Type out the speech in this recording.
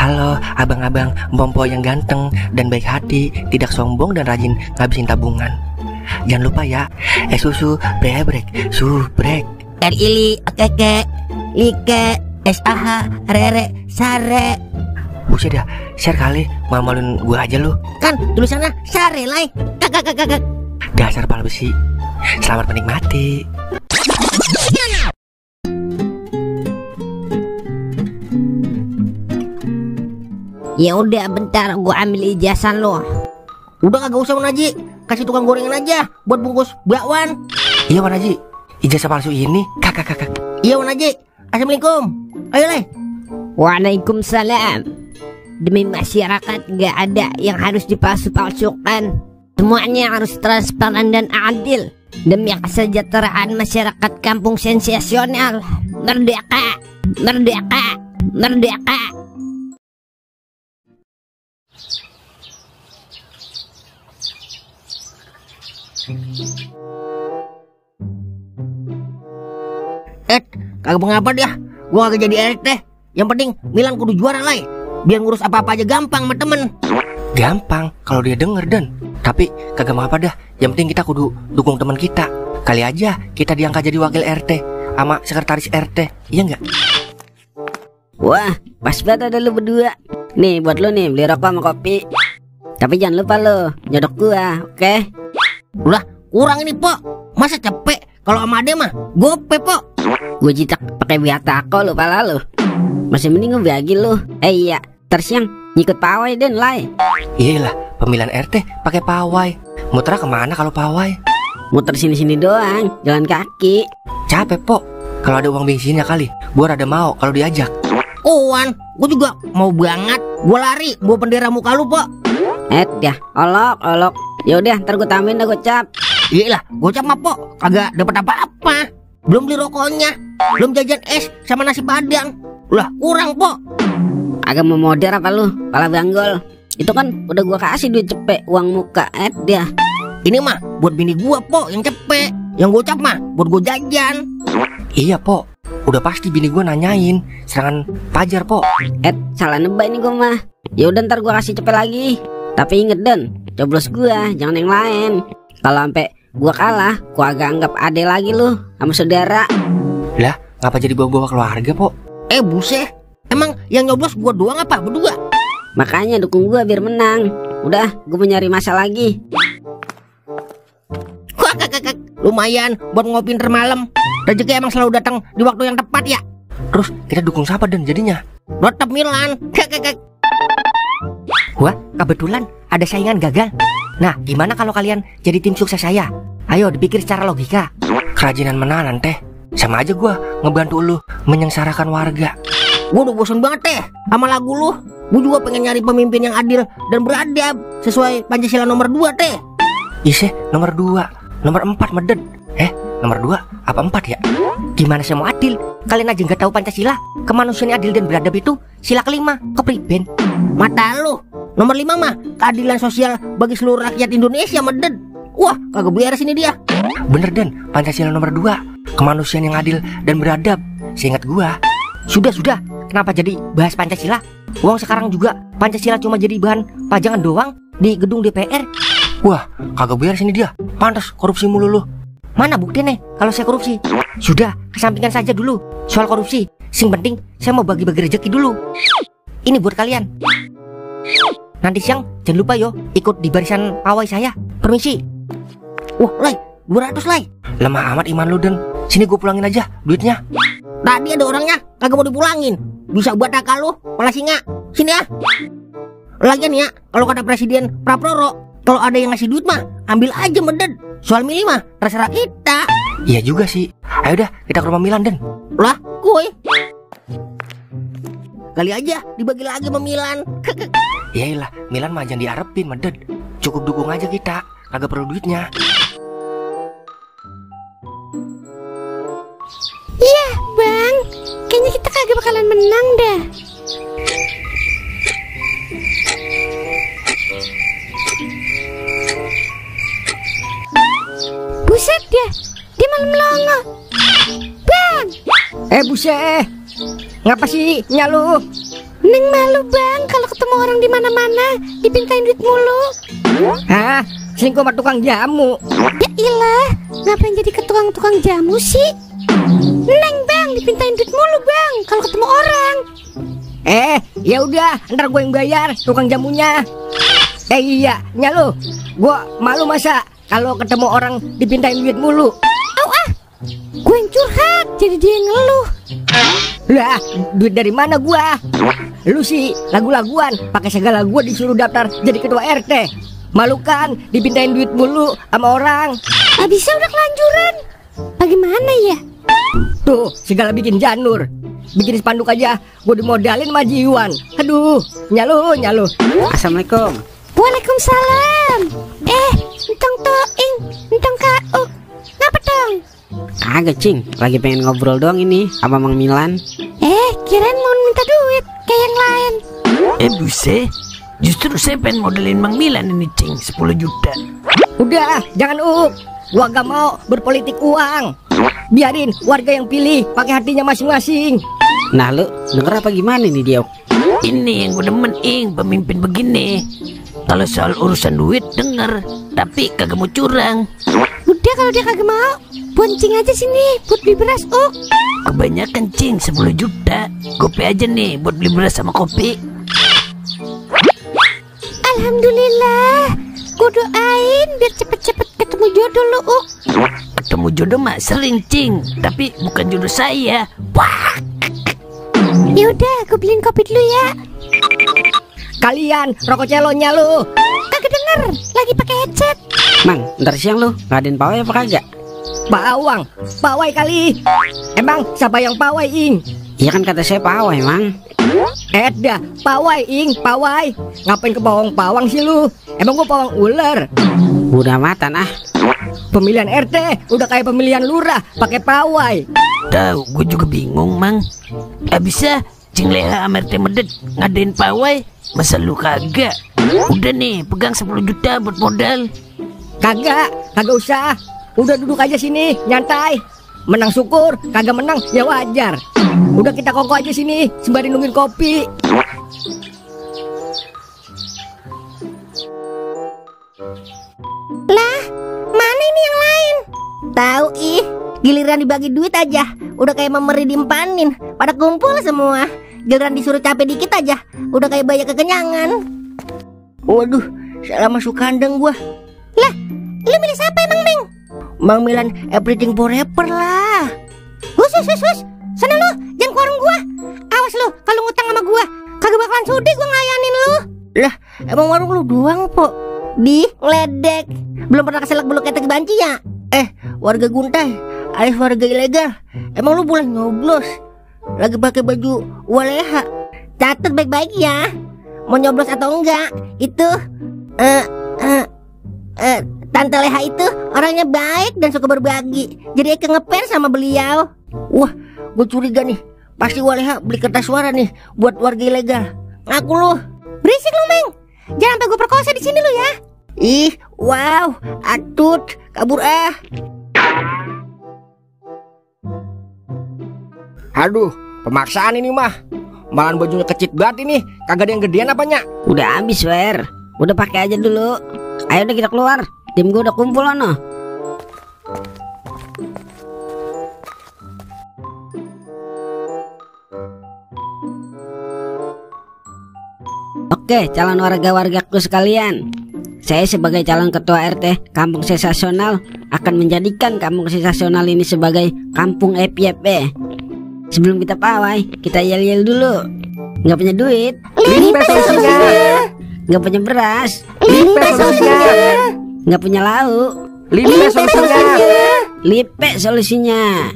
Halo abang-abang Mpompo yang ganteng dan baik hati, tidak sombong dan rajin ngabisin tabungan. Jangan lupa ya, susu brebrek, subrek. Ili, keke, like, SAH, rere, sare. Buset dah, share kali, malu-maluin gua aja lu. Kan tulisannya sare lai. Kakak. Dasar pala besi. Selamat menikmati. Ya udah bentar, gua ambil ijazah lo. Udah kagak usah Haji, kasih tukang gorengan aja buat bungkus bakwan. Iya Wan Haji, ijazah palsu ini kakak. Iya Wan Haji, assalamualaikum. Ayo leh. Waalaikumsalam. Demi masyarakat gak ada yang harus dipalsu-palsukan. Semuanya harus transparan dan adil. Demi kesejahteraan masyarakat kampung sensasional. Merdeka, merdeka, merdeka. Kagak mengapa dia, gua kagak jadi RT. Yang penting Milan kudu juara lah, biar ngurus apa-apa aja gampang sama temen. Gampang kalau dia denger Dan. Tapi kagak mengapa dah, yang penting kita kudu dukung teman kita. Kali aja kita diangkat jadi wakil RT sama sekretaris RT, iya nggak? Wah, pas banget ada lu berdua. Nih buat lu nih, beli rokok sama kopi. Tapi jangan lupa lo nyodok gua, oke? Udah kurang ini Pok, masa capek kalau sama ade mah gope Pok. Gue jitak pakai biatako lu pala lu. Masih mending gue bagi lu. Iya, terus yang ngikut pawai dan lai. Iyalah, pemilihan RT pakai pawai. Muter kemana kalau pawai? Muter sini-sini doang, jalan kaki. Capek Pok, kalau ada uang bensinnya kali. Gua rada mau kalau diajak. Wan, gue juga mau banget. Gue lari, bawa bendera muka lu Pok. Ya, olok. Yaudah, ntar gue tambahin dah gocap. Iyalah, gocap mah Pok, kagak dapat apa-apa. Belum beli rokoknya, belum jajan es sama nasi padang. Ulah kurang Pok. Agak mau modern apa lu, pala banggol. Itu kan udah gua kasih duit cepet, uang muka. Dia ini mah buat bini gua Pok yang cepet. Yang gocap mah buat gua jajan. Iya Pok, udah pasti bini gua nanyain serangan pajar Pok. Salah nebak ini gua mah. Ya udah ntar gua kasih cepet lagi. Tapi inget Den, coblos gua, jangan yang lain. Kalau sampai gua kalah, gua agak anggap ade lagi lu sama saudara. Lah, ngapa jadi bawa-bawa keluarga Pok? Buset, emang yang nyoblos gua doang apa berdua? Makanya dukung gua biar menang. Udah, gua mau nyari masa lagi. Lumayan buat ngopi ntar malam. Rezeki emang selalu datang di waktu yang tepat ya. Terus kita dukung siapa Dan jadinya? Tetap Milan. Wah, kebetulan ada saingan gagal. Nah, gimana kalau kalian jadi tim sukses saya? Ayo dipikir secara logika. Kerajinan menahan teh, sama aja gua ngebantu lu menyengsarakan warga. Gua udah bosan banget teh sama lagu lu. Gua juga pengen nyari pemimpin yang adil dan beradab sesuai Pancasila nomor 2 teh. Ise, nomor 2, nomor 4 meden. Nomor 2 apa 4 ya? Gimana saya mau adil? Kalian aja nggak tahu Pancasila. Kemanusiaan adil dan beradab itu sila kelima. Kepriben? Mata lu. Nomor 5 mah keadilan sosial bagi seluruh rakyat Indonesia meden. Wah, kagak beres ini dia. Bener Den, Pancasila nomor 2, kemanusiaan yang adil dan beradab. Seingat gua. Sudah, kenapa jadi bahas Pancasila? Uang sekarang juga Pancasila cuma jadi bahan pajangan doang di gedung DPR. Wah, kagak beres ini dia. Pantas korupsi mulu lu. Mana bukti nih kalau saya korupsi? Sudah, kesampingkan saja dulu soal korupsi. Sing penting saya mau bagi-bagi rezeki dulu. Ini buat kalian. Nanti siang jangan lupa yo ikut di barisan pawai saya. Permisi. Wah, Lai, 200 Lai. Lemah amat iman lu Den. Sini gue pulangin aja duitnya. Tadi ada orangnya kagak mau dipulangin. Bisa buat akal lu, pala singa. Sini ya. Lagian ya, kalau kata Presiden Praprono, kalau ada yang ngasih duit mah ambil aja meden. Soal milih mah terserah kita. Iya juga sih. Ayo dah kita ke rumah Milan Den. Lah, kuy. Kali aja dibagi lagi sama Milan. Yaelah, Milan mah jangan diarepin meded. Cukup dukung aja kita, kagak perlu duitnya. Iya bang, kayaknya kita kagak bakalan menang dah. Buset dia malah melongo. Bang! Buset, ngapa sih nyalu? Neng malu bang kalau ketemu orang di mana-mana dipintain duit mulu. Hah? Selingkuh sama tukang jamu? Ya ilah, ngapain jadi ke tukang jamu sih? Neng bang dipintain duit mulu bang kalau ketemu orang. Ya udah, ntar gue yang bayar tukang jamunya. Iya, lu. Gue malu masa kalau ketemu orang dipintain duit mulu. Gue yang curhat, jadi dia yang ngeluh. Lah, duit dari mana gua? Lu sih lagu-laguan, pakai segala gua disuruh daftar jadi ketua RT. Malu kan dipintain duit mulu sama orang. Gak bisa udah kelanjuran. Bagaimana ya? Tuh, segala bikin janur. Bikin spanduk aja gua dimodalin sama Jiwan. Aduh, nyalu. Assalamualaikum. Waalaikumsalam. Entong toing, entong kau. Ngapa dong? Kagak cing, lagi pengen ngobrol doang ini sama Mang Milan. Kirain mau minta duit kayak yang lain. Buset, justru saya pengen modelin Mang Milan ini cing, 10 juta. Udah, jangan Gua gak mau berpolitik uang. Biarin warga yang pilih pakai hatinya masing-masing. Nah lu denger apa gimana nih dia? Ini yang gue demen pemimpin begini. Kalau soal urusan duit denger, tapi kagak mau curang. Udah kalau dia kagak mau, bonceng aja sini buat beli beras. Kebanyakan cing, 10 juta. Gope aja nih buat beli beras sama kopi. Alhamdulillah, gue doain biar cepet-cepet ketemu jodoh lu. Ketemu jodoh mah sering cing, tapi bukan jodoh saya. Wah. Ya udah, gue beliin kopi dulu ya. Kalian rokok celonnya lu. Kagak denger, lagi pakai headset. Mang, ntar siang lu ngadain pawai apa kagak? Bawang, pawai kali. Emang siapa yang pawai, Ing? Iya kan kata saya pawai, Mang. Dah, pawai, Ing, pawai. Ngapain ke pawang sih lu? Emang gua pawang ular. Udah matan ah. Pemilihan RT udah kayak pemilihan lurah, pakai pawai. Tahu, gue juga bingung, Mang. Bisa Cing Leha sama RT Medet ngadain pawai, masa lu kagak? Udah nih, pegang 10 juta buat modal. Kagak usah. Udah duduk aja sini, nyantai. Menang syukur, kagak menang ya wajar. Udah kita kongko aja sini, sembari nungguin kopi. Lah, mana ini yang lain? Tahu giliran dibagi duit aja udah kayak memeri diempanin, pada kumpul semua. Giliran disuruh capek dikit aja udah kayak bayi kekenyangan. Waduh, salah masuk kandang gua. Lah, lu milih siapa emang, Ming? Mang Milan everything forever lah. Hus, sana lu, jangan ke warung gua. Awas lu, kalau ngutang sama gua kagak bakalan sudi gua ngelayanin lu. Lah, emang warung lu doang, Po? Di ledek. Belum pernah keselak bulu ketek banci ya? Warga guntai alias warga ilegal. Emang lu boleh nyoblos lagi pakai baju waleha? Catat baik-baik ya, mau nyoblos atau enggak. Itu Tante Leha itu orangnya baik dan suka berbagi. Jadi Eke ngefans sama beliau. Wah, gue curiga nih, pasti Waleha beli kertas suara nih buat warga ilegal. Ngaku lu. Berisik lu, Meng. Jangan sampai gue perkosa di sini lu ya. Wow, atut, kabur ah. Aduh, pemaksaan ini mah. Malahan bajunya kecil banget ini. Kagak ada yang gedean apanya. Udah habis, Wer. Udah pakai aja dulu. Ayo deh kita keluar. Tim gue udah kumpul ono. Oke, calon warga-wargaku sekalian. Saya sebagai calon ketua RT Kampung Sensasional akan menjadikan Kampung Sensasional ini sebagai kampung FYP. Sebelum kita pawai, kita yel-yel dulu. Nggak punya duit, Limpah solusinya. nggak punya beras, Limpah solusinya. nggak punya lauk, Limpah solusinya. lipe solusinya.